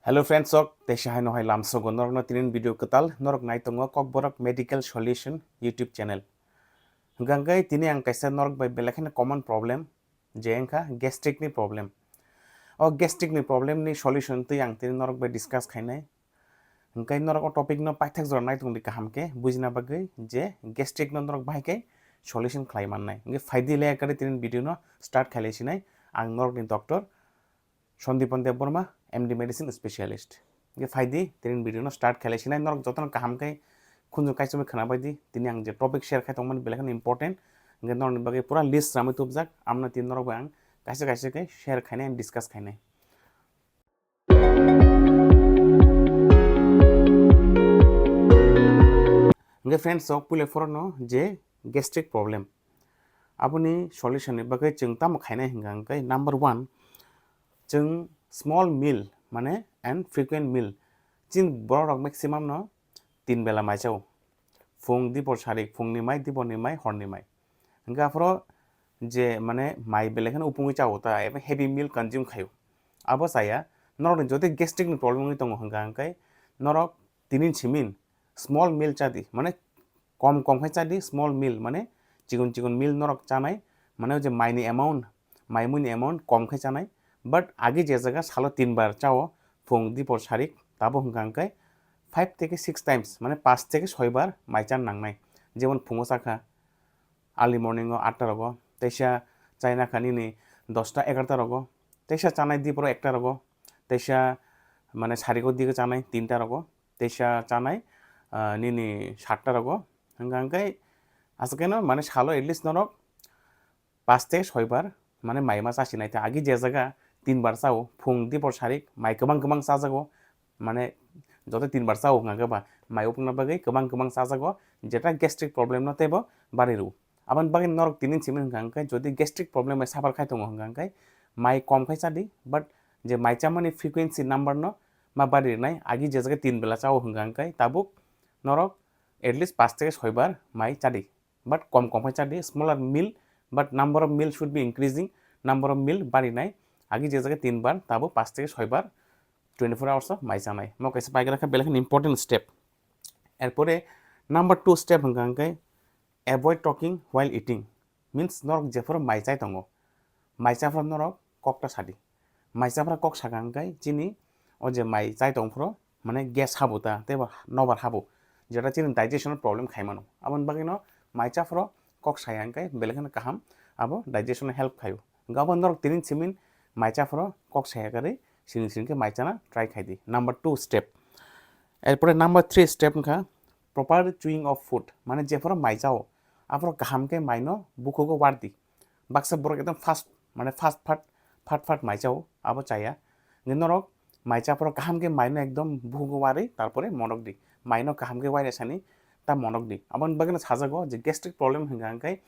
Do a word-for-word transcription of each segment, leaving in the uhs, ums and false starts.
Hello friends, sok teisa hai no hai lamsogo norokno tinin video kwtal norok nai tongo Kokborok Medical Solution YouTube channel. Hwnkha hwnkhe tini ang kaisa norok bai belai kheno common problem, je wngkha gastric ni problem. O gastric ni problem ni solution twi ang tini norok bai discuss khainai. Hwnkhe norok o topic no paithak jora nai tongdi kaham khe bujina bagwi je gastric no norok bahai khe solution khlai mannai. Hwnkhe phaidi le ekari tinin video no start khailai sinai ang norok ni doctor Sandipan Debbarma, M D Medicine Specialist. Hwnkhe phaidi, tinin video no start khailai sinai, norok jotono kaham khe khunju kaichomwi khwnabaidi, tini ang je topic share khai tongmani belai kheno important, hwnkhe norokni bagwi pura list ramwi tubjak, amno tini norok bai ang kaisa kaisa khe share khainai and discuss khainai. Hwnkhe friends, sok puila phorono je gastric problem, aboni solution ni bagwi chwng tamo khainai hwnkha hwnkhe number one, chwng small meal mane and frequent meal, chini borok rok maximum no tin bela mai chao, phung dipor sarik, phungni mai, diporni mai, horni mai. Hwnkhe aphoro je mane mai belai kheno upungwi chao ta, eba heavy meal consume khaio, abo chaya. Norokni jodi gastric ni problem wngwi tongo hwnkha hwnkhe norok tinin simin small meal chadi, mane kom kom khai chadi, small meal mane chikon chikon meal norok chanai, mane o je maini amount, mai muini amount kom khai chanai, but agi je jaga salo tin bar chao, phung dipor sarik, tabo hwnkha hwnkhe five theke six times, mane panch theke soi bar mai chan nangnai. Jemon phungo chakha early morning o atta rogo, teisa chaina kha nini dosta egarta rogo, teisa chanai diporo ekta rogo, teisa mane sariko dige chanai tinta rogo, teisa chanai, ah, nini satta rogo. Hwnkha hwnkhe aswk kheno mane salo at least norok panch theke soi bar mane mai ma chasinai ta. Agi je jaga tin bar chao, phung dipor sarik mai kwbang kwbang chajago, mane joto tin bar chao hwnkha khe ba mai upungna bagwi kwbang kwbang chajago, jeta gastric problem no teibo bari rw. Aboni bagwi norok tinin simin hwnkha hwnkhe jodi gastric problem bai suffer khai tongo hwnkha hwnkhe mai kom khai chadi, but je mai chamani frequency number no ma bari rwnai, agi je jaga tin bela chao hwnkha hwnkhe tabuk norok at least panch theke soi bar mai chadi, but kom kom khai chadi, smaller meal, but number of meal should be increasing, number of meal barinai, agi je jaga tin bar tabo panch theke soi bar twenty four hours o mai chanai. Mo kaisa paigra kha belai kheno important step. Erpore number two step hwnkha hwnkhe avoid talking while eating, means norok jephuru mai chai tongo, mai chaphuru norok kok ta sadi. Mai chaphuru kok saka hwnkhe chini o je mai chai tongphuru mane gas habo ta, teibo nobar habo, jeta chini digestion problem khai mano. Aboni bagwi no mai chaphuru kok saya hwnkhe belai kheno kaham, abo digestion help khaio. Hwnkhe abo norok tinin simin mai chaphuru kok saya kwrwi siring siring khe mai chana try khai di. Number two step. Erpore number three step wngkha proper chewing of food, mane jephuru mai chao aphuru kaham khe mai no bukhugo wardi. Baksa borok ekdom fast, mane fast fat, fat fat mai chao, abo chaya. Hwnkhe norok mai chaphuru kaham khe mai no ekdom bukhugo warwi tarpore monok di. Mai no kaham khe waina sani ta monok di. Aboni bagwi no sajago je gastric problem hwnkha hwnkhe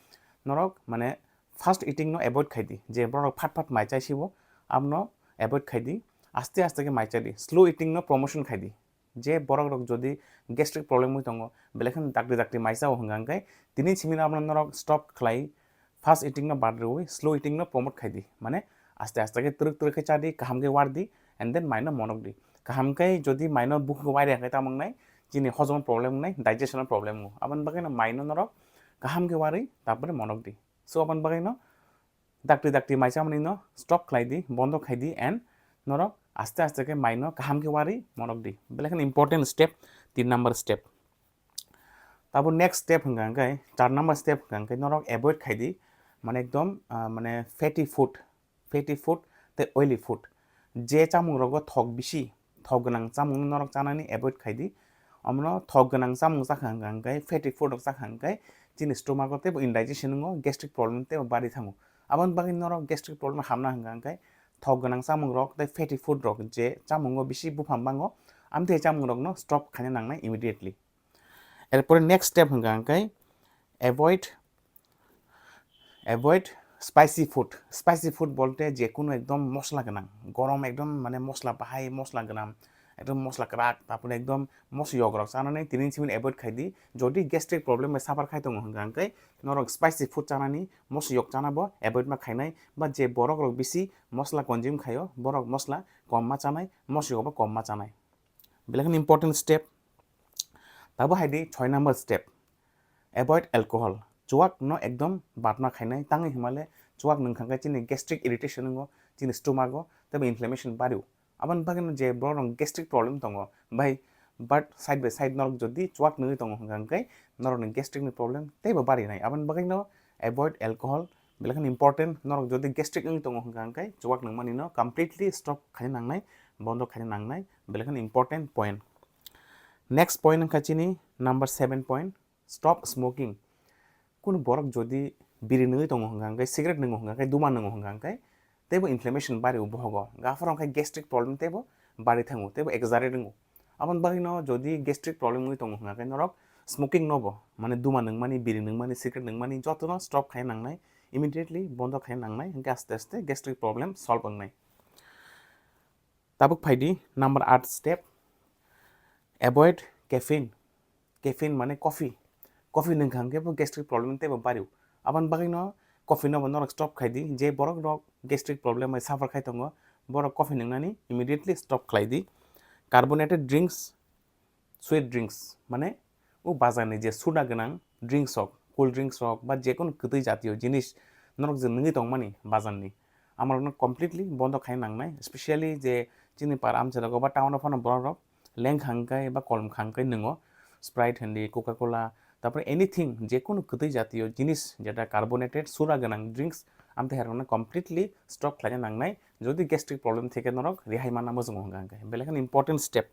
norok mane fast eating no avoid khai di. Je borok fat fat mai chai sibo, abono avoid khai di. Aste aste khe mai chai di. Slow eating no promotion khai di. Je borok rok jodi gastric problem wi tongo, belai kheno dakti dakti mai chao hwnkha hwnkhe tini simi abono norok stop khlai, fast eating no bad rwui slow eating no promote khai di. Mane aste aste khe twrwk twrwk khe cha di, kaham khe war di, and then mai no monok di. Kaham khe jodi mai no bukhugo wairi ya khe tamo wngnai, chini hojom problem wngnai, digestion problem wngo. Aboni bagwi no mai no norok kaham khe warwi tarpore monok di. So aboni bagwi no dakti dakti mai chamani no stop khlai di, bondo khai di, and norok aste aste khe mai no kaham khe warwi monok di. Belai kheno important step, tin number step. Tabo next step hwnkha hwnkhe, char number step hwnkha hwnkhe norok avoid khai di, mane ekdom, ah, mane fatty food, fatty food tei oily food. Je chamung rogo thok bisi, thok gwnang chamung no norok chanani avoid khai di. Omono thok gwnang chamung chakha hwnkha hwnkhe, fatty food rok chakha hwnkhe chini stomach o teibo indigestion wngo, gastric problem teibo bari thango. Aboni bagwi norok gastric problem hamna hwnkha hwnkhe thok gwnang chamung rok tei fatty food rok je chamungo bisi buphang bango, amtwi chamung rok no stop khaina nangnai immediately. Erpore next step hwnkha hwnkhe avoid, avoid spicy food. Spicy food bolte je kunu ekdom mosla gwnang, gorom ekdom mane mosla bahai mosla gwnang, Ekdom mosla kwrak, tapore ekdom moso yok rok chanani tini simi avoid khai di. Jodi gastric problem bai suffer khai tongo hwnka hwnkhe norok spicy food chanani, moso yok chana bo avoid ma khainai, ba je borok rok bisi mosla consume khaio, borok mosla kom ma chanai, moso yok bo kom ma chanai. Belai kheno important step. Tabo hai di soi number step, avoid alcohol. Chuak no ekdom bad ma khainai, tangwi hwnmale chuak nwng kha khe chini gastric irritation wngo, chini stomach o, tei inflammation bario. Aboni bagwi no je borok rok gastric problem tongo, bai, but side by side norok jodi chuak nungwi tongo hwnka hwnkhe norok ni gastric ni problem teibo barinai. Aboni bagwi no avoid alcohol, belai kheno important. Norok jodi gastric wngwi tongo hwnka hwnkhe chuak nungmani no completely stop khaina nangnai, bondo khaina nangnai, belai kheno important point. Next point wngkha chini number seven point, stop smoking. Kunu borok jodi biri nungwi tongo hwnka hwnkhe, cigarette nungo hwnka hwnkhe, duma nungo hwnka hwnkhe, teibo inflammation bario bohogo, gapharo hwnkhe gastric problem teibo bari thango, teibo exaggerate wngo. Aboni bagwi no jodi gastric problem wngwi tongo hwnka hwnkhe norok smoking no bo, mane duma nungmani, biri nungmani, cigarette nungmani jotono stop khaina nangnai, immediately bondo khaina nangnai, hwnkhe aste aste gastric problem solve wngnai. Tabuk phai di number eight step, avoid caffeine. Caffeine mane coffee. Coffee nwng kha hwnkhe bo gastric problem teibo bario. Aboni bagwi no coffee no bo norok stop khai di. Je borok rok gastric problem bai suffer khai tongo, borok coffee nungnani immediately stop khlai di. Carbonated drinks, sweet drinks, mane o bazar ni je soda gwnang drinks rok, cool drinks rok, ba je kono kwtwi jatiyo jinis norok je nungwi tongmani bazar ni, amorokno completely bondo khai nangnai, specially je chini par amchai rogo ba town o phano borok rok leng kha hwnkhe ba kolom kha hwnkhe nungo Sprite hindi, Coca Cola, tapore anything je kono kwtwi jatiyo jinis jeta carbonated soda gwnang drinks, amtwi herokno completely stop khlaina nangnai. Jodi gastric problem theke norok rihai manna muchungo hwnkha hwnkhe, belai kheno important step.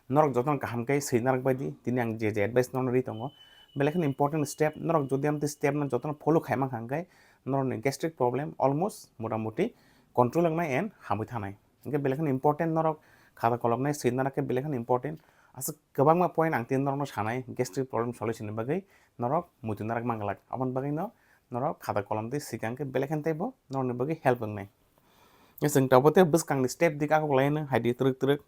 Norok jotono kaham khe swi narak bai di, tini ang je je advice norokno ri tongo, belai kheno important step. Norok jodi amtwi step no jotono follow khai mankha hwnkhe norokni gastric problem almost motamoti control wngnai and hamwi thanai. Hwnkhe belai kheno important, norok khata kolom nai swi narak khe belai kheno important. Aswk kwbangma point ang tini norokno sanai gastric problem solution ni bagwi, norok muitu narak manglak, aboni bagwi no norok khata kolom twi swikang khe belai kheno teibo norokni bagwi help wngnai. Chwng tabuk tei bwskangni step dik akhok laino hai di twrwk twrwk.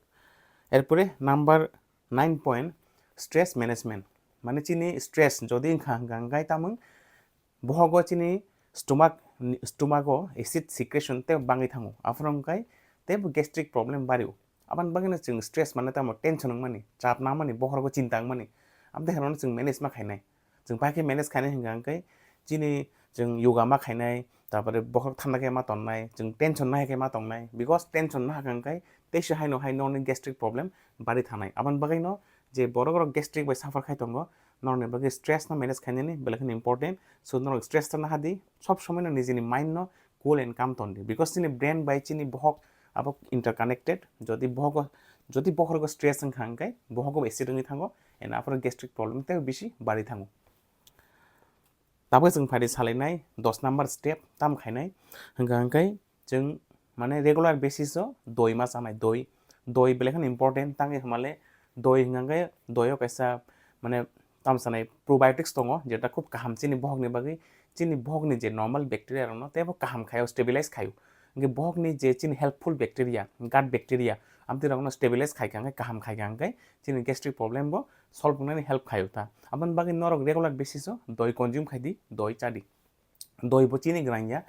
Erpore number nine point, stress management. Mane chini stress jodi wngkha hwnkha hwnkhe tamung bohogo chini stomach, stomach o acid secretion tei bangwi thango, aphuru hwnkhe teibo gastric problem bario. Aboni bagwino chwng stress mane tamo tension wngmani, chap nangmani, bokhorogo chinta wngmani, amtwi herokno chwng manage ma khainai. Chwng pai khe manage khainai hwnkha hwnkhe chini chwng yoga ma khainai, tapore bokhorok thanda khe ma tonnai, chwng tension nahai khe ma tongnai, because tension nahakha hwnkhe teisa haino hai nokni gastric problem bari thanai. Aboni bagwino je borok rok gastric bai suffer khai tongo, norokni bagwi stress no manage khainani belai kheno important. So norok stress ta naha di, sob somoi no nijini mind no cool and calm ton di, because chini brain bai chini bohok abo interconnected. Jodi bohogo, jodi bokhorogo stress wngkha hwnkhe bohogo acid wngwi thango and aphuru gastric problem tei bisi bari thango. Tabuk chwng phai di salainai dos number step, tam khainai hwnkha hwnkhe chwng mane regular basis o doi ma chanai, doi, doi belai kheno important. Tangwi hwnmale doi hwnkha hwnkhe doi o kaisa mane tam sanai probiotics tongo, jeta khub kaham chini bohokni bagwi, chini bohokni je normal bacteria rokno teibo kaham khaio, stabilize khaio. Hwnkhe bohokni je chini helpful bacteria, gut bacteria, amtwi rokno stabilize khaikha hwnkhe, kaham khaikha hwnkhe chini gastric problem bo solve wngnani help khaio ta. Aboni bagwi norok regular basis o doi consume khai di, doi cha di. Doi bo chini gwnang ya,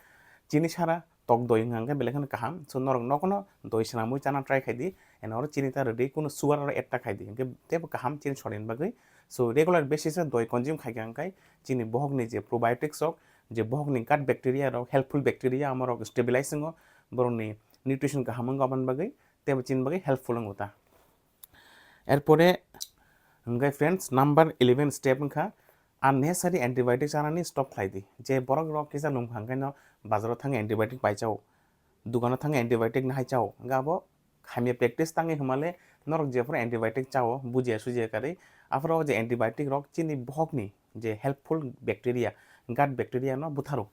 chini sara tok doi wngkha hwnkhe belai kheno kaham. So norok nokono doi swnamwi chana try khai di, and oro chini ta rwdi, kuno sugar oro add ta khai di, hwnkhe teibo kaham chini sorini bagwi. So regular basis o doi consume khaikha hwnkhe chini bohokni je probiotics rok, je bohokni gut bacteria rok, helpful bacteria, amorok stabilize wngo, borokni nutrition kaham wngo, aboni bagwi teibo chini bagwi helpful wngo ta. Erpore hwnkhe friends, number eleven step wngkha unnecessary antibiotic chanani stop khlai di. Je borok rok kisa lungkha hwnkhe no bazaro thangwi antibiotic pai chao, dukano thangwi antibiotic nahai chao, hwnkhe abo hamya practice tangwi hwnmale norok jephuru antibiotic chao bujiya sujiya karwi, aphuru je antibiotic rok chini bohokni je helpful bacteria, gut bacteria no butharo.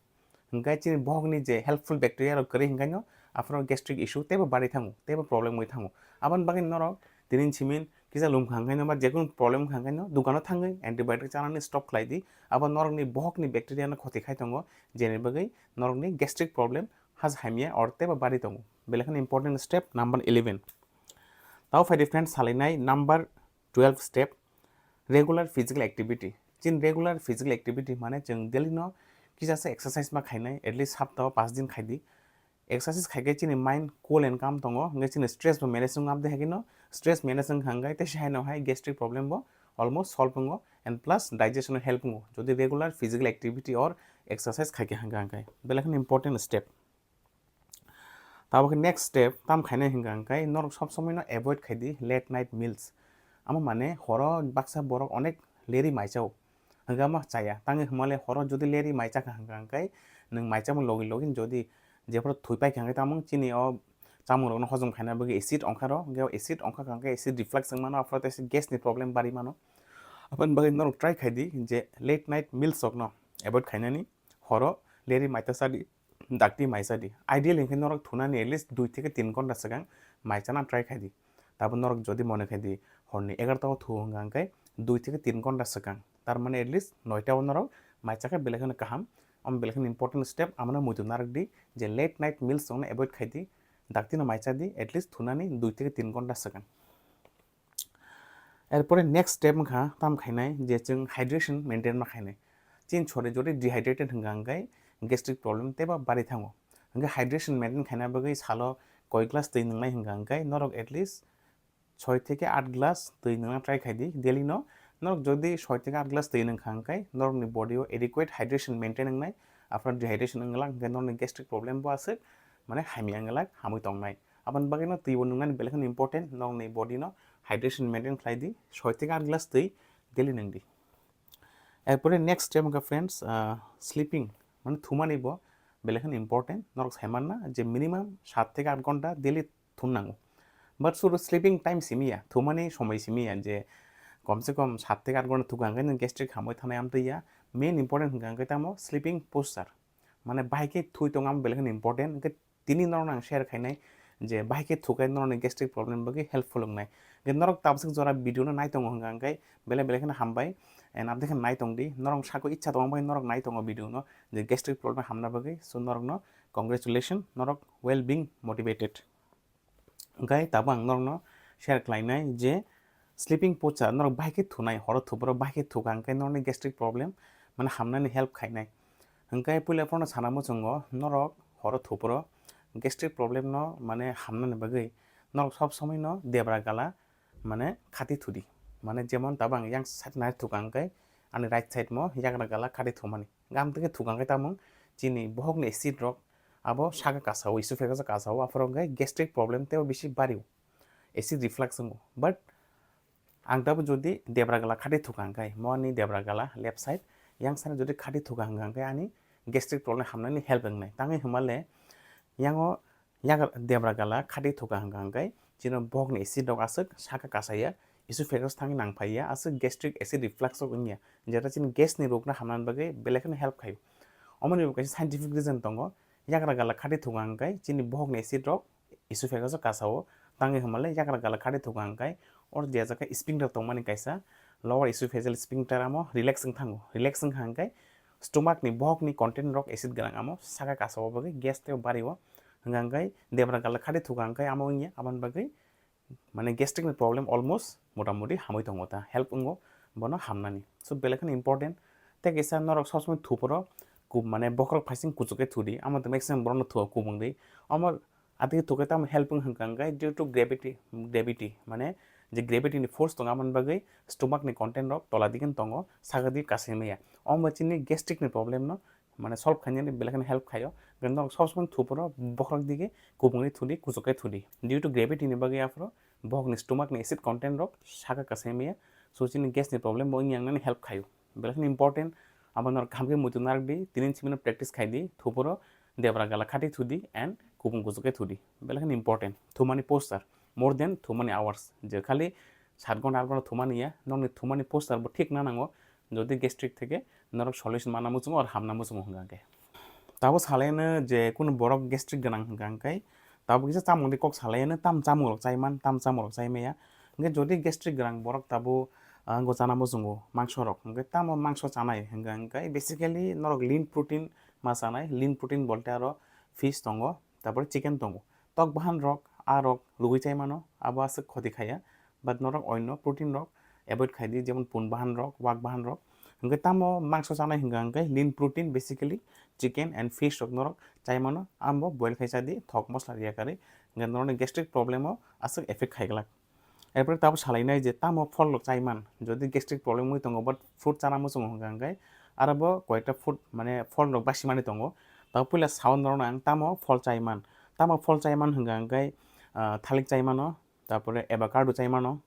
Hwnkhe chini bohokni je helpful bacteria rok kwrwi hwnkhe no aphuru gastric issue teibo bari thango, teibo problem wi thango. Aboni bagwi norok tini simi kisa lungkha hwnkhe no ba jekunu problem wngkha hwnkhe no dukano thangwi antibiotic chanani stop khlai di. Abo norokni bohokni bacteria no khoti khai tongo, jeni bagwi norokni gastric problem has hamya or teibo bari tongo. Belai kheno important step number eleven. Tao phaidi friends, salainai number twelve step, regular physical activity. Chini regular physical activity mane chwng daily no kisa se exercise ma khainai, at least saptao paanch din khaidi. Exercise khaikhe chini mind cool and calm tongo, hwnkhe chini stress bo manage wng abdi haikhe no, stress manage wng kha hwnkhe tei se haino hai gastric problem bo almost solve wngo and plus digestion o help wngo, jodi regular physical activity or exercise khaikhe hwnkhe hwnkhe belai kheno important step. Tabuk khe next step tam khainai hwnkha hwnkhe norok sob somoi no avoid khaidi late night meals. Amo mane horo baksa borok onek leri mai chao, hwnkhe amo chaya. Tangwi hwnmale horo jodi leri mai chakha hwnkha hwnkhe nwng mai chamo logi logi jodi jephuru thwi paikha hwnkhe tamo chini o chamung rokno hojom khaina bagwi acid ongkharo, hwnkhe o acid ongkha hwnkhe acid reflux wng mano, aphuru tei gas ni problem bari mano. Aboni bagwi norok try khaidi je late night meals rokno avoid khainani, horo leri mai ta chadi, dakti mai chadi. Ideal hinkhe norok thunani at least dui theke tin ghonta swkang mai chana try khaidi. Tabuk norok jodi mone khaidi horni egarta o thu hwnkha hwnkhe dui theke tin ghonta swkang, tar mane at least noita o norok mai chakhe belai kheno kaham. Omo belai kheno important step, amano muitu narwk di je late night meals rokno avoid khaidi, dakti no mai chadi at least thunani dui theke tin ghonta swkang. Erpore next step wngkha tam khainai je chwng hydration maintain ma khainai. Chini sori jodi dehydrated hwnkha hwnkhe gastric problem teibo bari thango. Hwnkhe hydration maintain khaina bagwi salo koi glass twi nwngnai hwnkha hwnkhe norok at least soi theke aat glass twi nwngna try khaidi daily no. Norok jodi soi theke aat glass twi nwngkha hwnkhe norokni body o adequate hydration maintain wngnai, aphuru dehydration wngla hwnkhe norokni gastric problem bo aswk mane hamya wngla, hamwi tongnai. Aboni bagwi no twi bo nwngnani belai kheno important, norokni body no hydration maintain khlai di, soi theke aat glass twi daily nwng di. Erpore next step wngkha friends, ah, sleeping, mane thumani bo belai kheno important. Norok sai manna je minimum sat theke aat ghonta daily thun nango. But suru sleeping time simi ya, thumani somoi simi ya, je komse kom sat theke aat ghonta thukha hwnkhe nwng gastric hamwi thanai amtwi ya. Main important hwnkha hwnkhe tamo sleeping posture, mane bahai khe thui tong, amo belai kheno important. Hwnkhe tini norokno ang share khainai je bahai khe thukai norokni gastric problem bagwi helpful wngnai. Hwnkhe norok tabaswk jora video no nai tongo hwnkha hwnkhe belai belai kheno hambai, and abdekhe nai tong di, norok sako ichha tong bai norok nai tongo video no je gastric problem hamna bagwi. So norokno congratulations, norok well being motivated. Hwnkhe tabuk ang norokno share khlainai je sleeping posture, norok bahai khe thunai, horo thupro bahai khe thukha hwnkhe norokni gastric problem mane hamnani help khainai. Hwnkhe puila phano sana muchungo norok horo thupro gastric problem no mane hamnani bagwi norok sob somoi no debra gala mane khati thudi. Mane jemon tabuk ang yang side nai thukha hwnkhe ani right side mo yagra gala khati thumani. Gam teke thukang khe tamung chini bohokni acid rok abo saka kasao, esophagus o kasao, aphuru hwnkhe gastric problem teibo bisi bario, acid reflux wngo. But ang tabuk jodi debra gala khati thukang khe, mo ani debra gala left side, yang side jodi khati thukang hwnkha hwnkhe ani gastric problem hamnani help wngnai. Tangwi hwnmale yango yagra debra gala khati thukha hwnkha hwnkhe chini bohokni acid rok aswk saka kasaya, esophagus thangwi nangphaiya, aswk gastric acid reflux rok wngya, jeta chini gas ni rok no hamnani bagwi belai kheno help khaio. Omoni bo kaisa scientific reason tongo, yagra gala khati thukha hwnkhe chini bohokni acid rok esophagus o kasao, tangwi hwnmale yagra gala khati thukha hwnkhe or je jaga sphincter tongmani kaisa lower esophageal sphincter amo relax wng thango, relax wngkha hwnkhe stomach ni bohokni content rok acid gwnang amo saka kasao bagwi gas teibo bario. Hwnkha hwnkhe debra gala khati thukha hwnkhe amo wngya, aboni bagwi mane gastric ni problem almost motamoti hamwi tongo ta, help wngo bono hamnani. So belai kheno important. Tei kaisa norok sob somoi thupro kub mane bokhorok phaising kuchuk khe thudi, amo tei maximum borokno thuo kubung di. Omo atwi thukai tamo help wng hwnkha hwnkhe due to gravity, gravity mane je gravity ni force tongo, aboni bagwi stomach ni content rok tola digi tongo, saka digi kasai maya. Omo chini gastric ni problem no mane solve khainani belai kheno help khaio. Hwnkhe norok sob somoi thupro bokhorok digi kubungwi thudi, kuchuk khe thudi. Due to gravity ni bagwi aphuru bohokni stomach ni acid content rok saka kasai maya. So chini gas ni problem bo wngya wngnani help khaio. Belai kheno important. Abo norok kaham khe muitu narwk di, tini simi no practice khai di, thupro debra gala khati thudi and kubung kuchuk khe thudi. Belai kheno important. Thumani posture more than thumani hours. Je khali sat ghonta, aat ghonta thumani ya, nokni thumani posture bo thik na nango. Jodi gastric theke norok solution mana muchungo or hamna muchungo hwnkha khe. Tabo salaino je kunu borok gastric gwnang hwnkha hwnkhe tabo kisa chamung de kok salaino, tam chamung rok chaiman, tam chamung rok chaimaya. Hwnkhe jodi gastric gwnang borok tabo, ah, go chana muchungo mangso rok, hwnkhe tamo mangso chanai hwnkha hwnkhe basically norok lean protein ma chanai, lean protein bolte aro fish tongo, tabore chicken tongo. Tok bahan rok a rok lugui chai mano, abo aswk khoti khaiya, but norok oino protein rok avoid khai di, jemon pun bahan rok, wak bahan rok. Hwnkhe tamo mangso chanai hwnkha hwnkhe lean protein, basically chicken and fish rok norok chai mano, abo boil khai cha di, thok mosla riya karwi, hwnkhe norokni gastric problem o aswk effect khai glak. Erpore tabo salainai je tamo phol rok chai man, jodi gastric problem wngwi tongo, but fruit chana muchungo hwnkha hwnkhe, aro bo koyekta fruit, mane phol rok basi mani tongo. Tabo puila sao norokno ang tamo phol chai man, tamo phol chai man hwnkha hwnkhe, ah, thalik chai mano, tarpore avocado chai mano,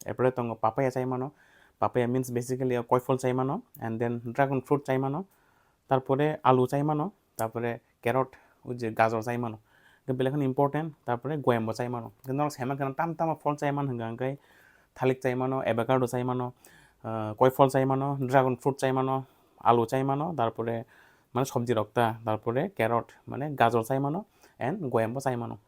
erpore tongo papaya chai mano, papaya means basically koiphol chai mano, and then dragon fruit chai mano, tarpore alu chai mano, tarpore carrot, oi je gajor chai mano, hwnkhe belai kheno important, tarpore goyam bo chai mano. Hwnkhe norok sai mankha tam tamo phol chai man hwnkha hwnkhe thalik chai mano, avocado chai mano, ah, koiphol chai mano, dragon fruit chai mano, alu chai mano, tarpore mane sobji rok ta, tarpore carrot mane gajor chai mano and goyam bo chai mano.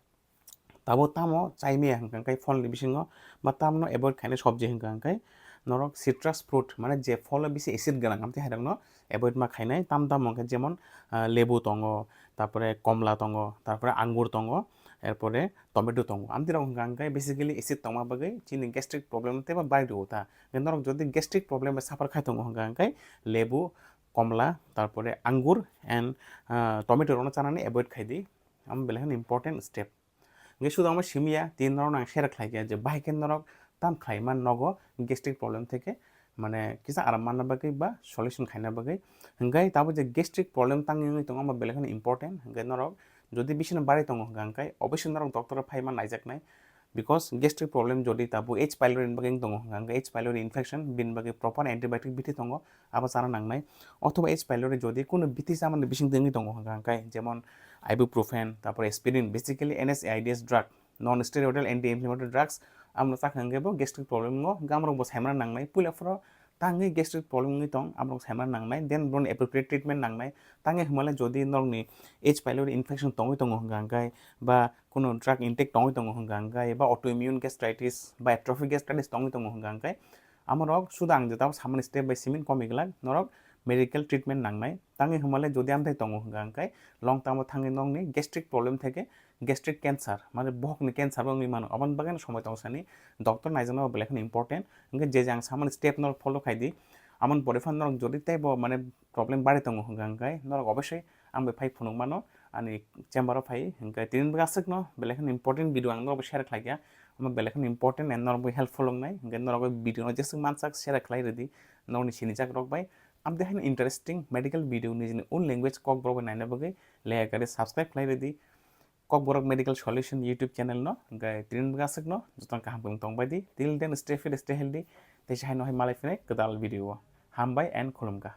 Tabo tamo chai maya hwnkha hwnkhe pholni bisingo, ba tamno avoid khainai sobji hwnkha hwnkhe norok citrus fruit, mane je pholo bisi acid gwnang, amtwi hairokno avoid ma khainai. Tam tamo hwnkhe jemon, ah, lebu tongo, tarpore komla tongo, tarpore angur tongo, erpore tomato tongo. Amtwi rok hwnkha hwnkhe basically acid tongma bagwi chini gastric problem teibo bai rwo ta. Hwnkhe norok jodi gastric problem bai suffer khai tongo hwnkha hwnkhe lebu, komla, tarpore angur and, ah, tomato rokno chanani avoid khai di. Amo belai kheno important step. Hwnkhe suda omo simi ya, tini norokno ang share khlai kha je bahai khe norok tam khlai man nogo gastric problem theke, mane kisa aram manna bagwi ba solution khaina bagwi. Hwnkhe tabo je gastric problem tangwi wngwi tongo, omo belai kheno important. Hwnkhe norok jodi bisino bari tongo hwnkha hwnkhe obviously norok doctor o phai man naijaknai, because gastric problem jodi tabo H pylori ni bagwi wng tongo hwnkha hwnkhe H pylori infection, bini bagwi proper antibiotic bithi tongo, abo chana nangnai. Othoba H pylori jodi kunu bithi chamani bising twi wngwi tongo hwnkha hwnkhe, jemon ibuprofen, tarpore aspirin, basically N S A I D S drug, non steroidal anti inflammatory drugs, amno chakha hwnkhe bo gastric problem wngo, hwnkhe amrok bo saimana nangnai. Puila phoro tangwi gastric problem wngwi tong, amrok saimana nangnai, then bono appropriate treatment nangnai. Tangwi hwnmale jodi norokni H pylori infection tongwi tongo hwnkha hwnkhe, ba kunu drug intake tongwi tongo hwnkha hwnkhe, ba autoimmune gastritis ba atrophic gastritis tongwi tongo hwnkha hwnkhe, amorok suda ang jeta samani step by simin komi glak, norok medical treatment nangnai. Tangwi hwnmale jodi amthai tongo hwnkha hwnkhe long term o thangwi nokni gastric problem theke gastric cancer, mane bohokni cancer bo wngwi mano, aboni bagwi no somoi tong sani doctor naijakna bo belai kheno important. Hwnkhe je je ang samani step norok follow khai di, amoni pore phano norok jodi teibo mane problem bari tongo hwnkha hwnkhe norok obosoi ang bai phai phunuk mano, ani chamber o phai. Hwnkhe tini bo aswkno belai kheno important video ang norok share khlai kha, omo belai kheno important and norok bo helpful wngnai. Hwnkhe norok o video no jeswk mansak share khlai rwdi norokni sinijak rok bai. Amtwi haino interesting medical video nijini own language Kokborok bai naina bagwi leya kari subscribe khlai rwdi Kokborok Medical Solution YouTube channel no. Hwnkhe tini bo aswkno jotono kaham kwrwng tong bai di. Till then, stay fit, stay healthy. Teisa haino hai malai phinai kwtal video o. Hambai and khulumkha.